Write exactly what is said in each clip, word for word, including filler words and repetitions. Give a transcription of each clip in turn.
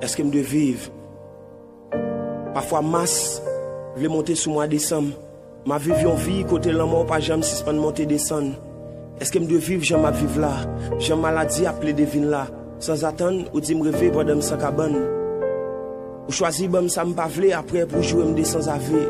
Èske m dwe viv? Pafwa mas vle monte sou mwa desanm. M ap viv yon vi kote lanmò pa janm sispann monte desann. Èske m dwe viv jan m ap viv la? Jan maladi ap plede vin la. Sanzatann, ou di m reve pandan m san kabann. Ou chwazi ban m sa m pa vle, aprè pou joure m de sanzave.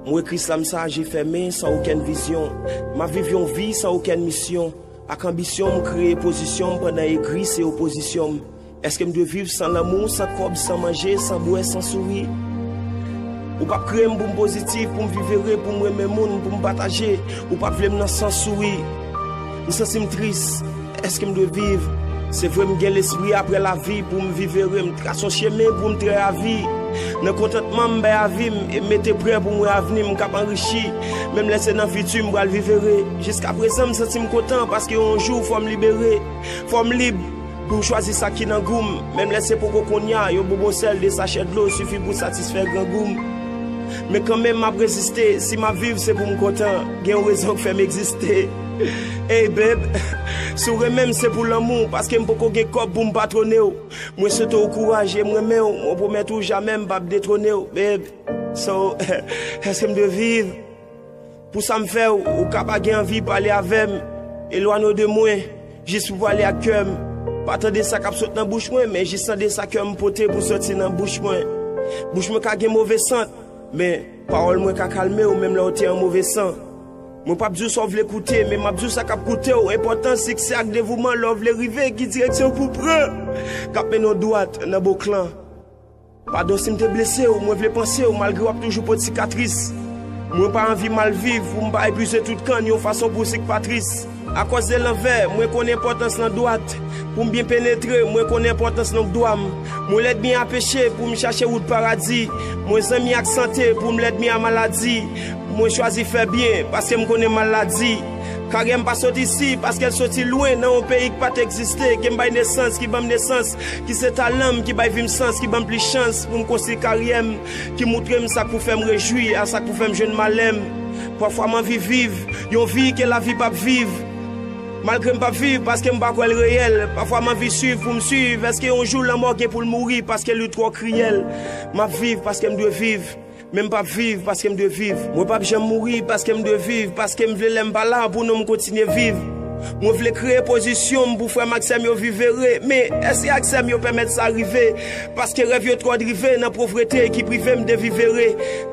Mwen ekri slam sa, je fèmen, san okenn vizyon. M ap viv yon vi san okenn misyon. Ak anbisyon, m kreye pozisyon m pandan egri se opozisyon m. Èske m dwe viv san lanmou, san kòb, san manje, san bwè, san souri? Ou p ap kreye m pou m pozitif, pou m viv ere, pou m renmen moun, pou m pataje. Ou p ap vle m nan sans souri. M santi m tris. Èske m dwe viv? Se vre m gen lespri aprè lavi pou m viv ere, m trase yon chemen pou m trè avi. Nan kontantman m bay avi m e m mete prè pou m wè avni m k ap anrichi. Menm lè se nan fiti m pral viv ere. Jiskaprezan m santi m kontan paske yon jou fò m libere. Fò m lib pou m chwazi sa ki nan gou m. Menm lè se poko kounye a, yon bonbon sèl, de sachè dlo sifi pou satisfè grangou m. Men kanmenm m ap reziste, si m ap viv se pou m kontan. Gen yon rezon k fè m egziste. Ey babe, si w renmen m se pou lanmou, paske m poko gen kòb pou m patwone w. Mwen swete w kouraj e m renmen w, mwen pwomèt ou jamè m p ap detwone w, babe. So, èske m dwe viv? Pou sa m fè w, ou ka pa gen anvi pale avè m. Elwanye w de mwen, jis pou pale ak kè m. Pa tande sa k ap sot nan bouch mwen, men jis tande sa kè m pote pou soti nan bouch mwen. Bouch mwen ka gen move sant, men pawòl mwen ka kalme w menm lè w te an move san. Mwen p ap di w sa w vle koute, men m ap di w sa k ap koute w. Enpòtans, siksè ak devouman, lè w vle rive, ki direksyon pou w pran, k ap mennen w dwat nan boklan. Padon si m te blese w, mwen vle panse w, malgre w ap toujou pot sikatris. Mwen pa anvi mal viv, pou m pa epuize tout kann, yon fason pou sik pa tris. Akòz de lanvè, mwen konn enpòtans nan dwat. Pou m byen penetre, mwen konn enpòtans nonm dwa m. Mwen lènmi a peche, pou m chache wout paradi. Mwen zanmi ak sante, pou m lènmi a maladi. Mwen chwazi fè byen, paske m konnen mal la di. Karyè m pa sot isi, paske l soti lwen nan yon peyi k pa t egziste, ke m bay nesans, ki ban m nesans, ki se talan m, ki bay vi m sans, ki ban m plis chans pou m konstwi karyè m, ki moutre m sa k pou fè m rejwi, a sa k pou fè m jwenn malè m. Pafwa m anvi viv yon vi ke lavi p ap viv. Malgre m p ap viv, paske m pa kwè l reyèl. Pafwa m anvi swiv pou m swiv. Èske yon jou lanmò gen pou l mouri, paske li twò kriyèl? M ap viv, paske m dwe viv. Men m p ap viv paske m dwe viv. Mwen p ap janm mouri paske m dwe viv, paske m vle lè m pa la pou non m kontinye viv. Mwen vle kreye pozisyon m pou frè m ak sè m yo viv ere, men èske ak sè m yo pèmèt sa rive? Paske rèv yo twò drive nan povrete ki prive m de viv ere.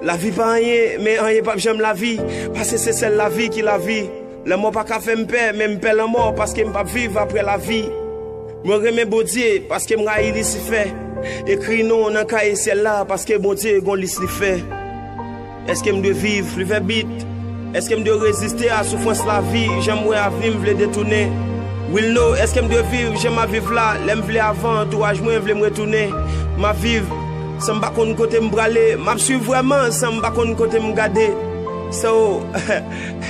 Lavi pa anyen, men anyen p ap janm lavi, paske se sèl lavi ki lavi. Lanmò pa ka fè m pè, men m pè lanmò paske m p ap viv aprè lavi. Mwen renmen Bondye paske m rayi Lisifè. Ekri non w nan kaye syèl la paske Bondye gon lis li fè. Èske m dwe viv? Li fè bit. Èske m dwe reziste a soufrans lavi? Jan m wè avni m vle detounen. Wilno, èske m dwe viv jan m ap viv la? Lè m vle avan, antouraj mwen vle m retounen. M ap viv san m pa konn kote m prale. M ap swiv vrèman san m pa konn kote m gade. So,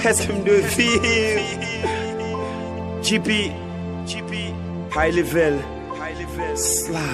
èske m dwe viv? G P, G P, high level, high level, sla.